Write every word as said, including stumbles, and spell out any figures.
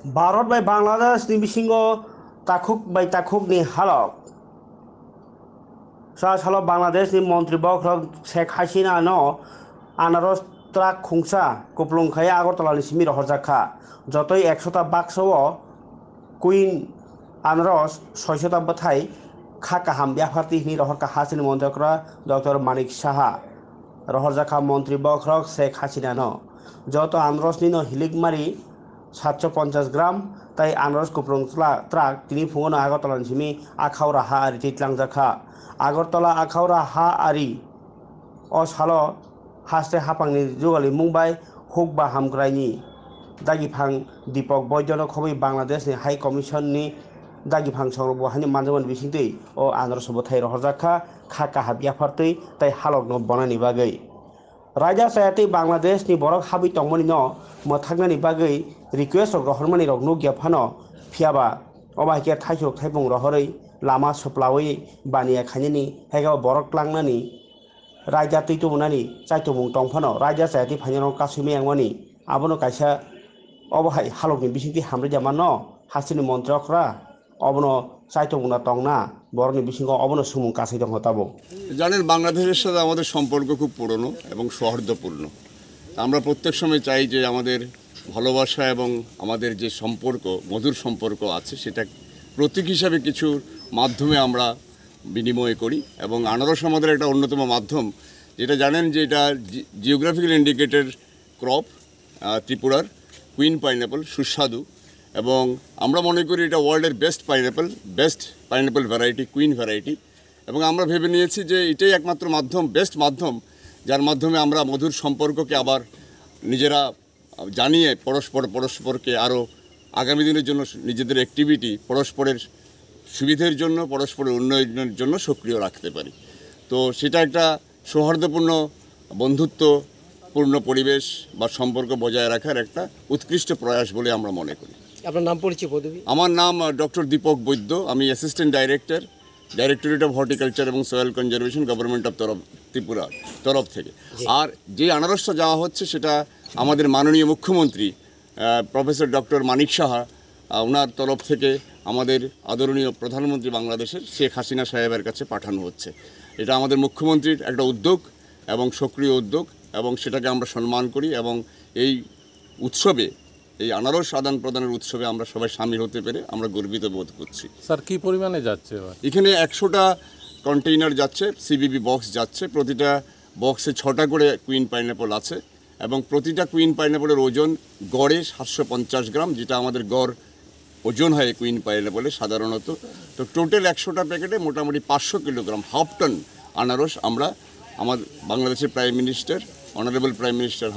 Bharat bai Bangladesh ni bisingo takhuk bai takhuk ni halok. Sa salo Bangladesh ni montri bokhorok Sheikh Hasina no anaros truck khungsa kuplung khai Agartala ni simi rohorjak kha. Jotoi ekshota baksa o Queen anaros soishota bwthai kha kaham yaphartwi hwnwi rohorkha hasteni montri okra Doctor Manik Saha. Rohorjak kha montri bokhorok Sheikh Hasina no. Joto anaros ni no hilikmari satso ponchas gram tai anaros kuplung tla-, truck tini phungo no Agartala ni simi Akhaura ha ari twi tlangjak kha. Agartala Akhaura ha ari o salo haste hapang ni jugali mung bai hukba hamkrai ni dagiphang Dipok Boido no khobwi Bangladesh ni High Commission ni dagiphang songrok bo haino manjakmani bisingtwi o anaros bwthai rohorjak kha, kha kaham yaphartwi tai halok no bonani bagwi. Raida chayatwi Bangladesh ni borok habwi tongmani no mwthaknani bagwi request rok rohormani rok nukya phano, phiyaba obo hai khe thaisok thaipung rohorwi lama soplawi baniya khainani, hai khe borok tlangnani raida twi tubunani chaitomung tong phano raida chayatwi phainani kasui miyangmani abono kaisa obo hai halokni bisingtwi hamrwja mano hasteni montri okra. Obono chaitok wngna tongna, borokni bisingo obono sumung kasai tongkha tabuk. জানেন, বাংলাদেশের সাথে আমাদের সম্পর্ক খুব পুরনো এবং সৌহার্দ্যপূর্ণ। তা আমরা প্রত্যেক সময় চাই যে আমাদের ভালোবাসা এবং আমাদের যে সম্পর্ক, মধুর সম্পর্ক আছে, সেটা প্রতীক হিসাবে কিছুর মাধ্যমে আমরা বিনিময় করি। এবং আনারস আমাদের একটা অন্যতম মাধ্যম, যেটা জানেন যে এটা জি-, জিওগ্রাফিক্যাল ইন্ডিকেটর ক্রপ, আহ, ত্রিপুরার কুইন পাইনঅ্যাপল সুস্বাদু, এবং আমরা মনে করি এটা ওয়ার্ল্ডের best pineapple, best pineapple variety, queen variety. এবং আমরা ভেবে নিয়েছি যে এটাই একমাত্র মাধ্যম, বেস্ট মাধ্যম, যার মাধ্যমে আমরা মধুর সম্পর্ককে আবার নিজেরা জানিয়ে পরস্পর পরস্পরকে আরও আগামী দিনের জন্য নিজেদের অ্যাক্টিভিটি পরস্পরের সুবিধের জন্য, পরস্পরের উন্নয়নের জন্য সক্রিয় রাখতে পারি। তো সেটা একটা সৌহার্দ্যপূর্ণ, বন্ধুত্বপূর্ণ পরিবেশ বা সম্পর্ক বজায় রাখার একটা উৎকৃষ্ট প্রয়াস বলে আমরা মনে করি। আপনার নাম, পরিচয়, পদবি? আমার নাম, আহ, ডক্টর দীপক বৈদ্য। আমি assistant director, directorate of horticulture এবং সয়েল কনজারভেশন, গভর্নমেন্ট অফ তরফ, ত্রিপুরা তরফ থেকে। জি। আর যে আনারসটা যাওয়া হচ্ছে, সেটা আমাদের মাননীয় মুখ্যমন্ত্রী, আহ, প্রফেসর ডক্টর মানিক সাহা, আহ, ওনার তরফ থেকে আমাদের আদরণীয় প্রধানমন্ত্রী বাংলাদেশের শেখ হাসিনা সাহেবের কাছে পাঠানো হচ্ছে। এটা আমাদের মুখ্যমন্ত্রীর একটা উদ্যোগ এবং সক্রিয় উদ্যোগ, এবং সেটাকে আমরা সম্মান করি। এবং এই উৎসবে, এই আনারস আদান প্রদানের উৎসবে আমরা সবাই সামিল হতে পেরে আমরা গর্বিত বোধ করছি। স্যার, কি পরিমাণে যাচ্ছে এবার? এখানে একশোটা কন্টেইনার যাচ্ছে, সিবিবি বক্স যাচ্ছে, প্রতিটা বক্সে ছটা করে কুইন পাইনঅ্যাপল আছে। এবং প্রতিটা কুইন পাইনঅ্যাপলের ওজন গড়ে সাতশো পঞ্চাশ গ্রাম, যেটা আমাদের গড় ওজন হয় কুইন পাইনঅ্যাপলের সাধারণত। তো টোটাল একশোটা প্যাকেটে মোটামুটি পাঁচশো কিলোগ্রাম, হাফ টন আনারস আমরা আমার বাংলাদেশের prime minister, honourable prime minister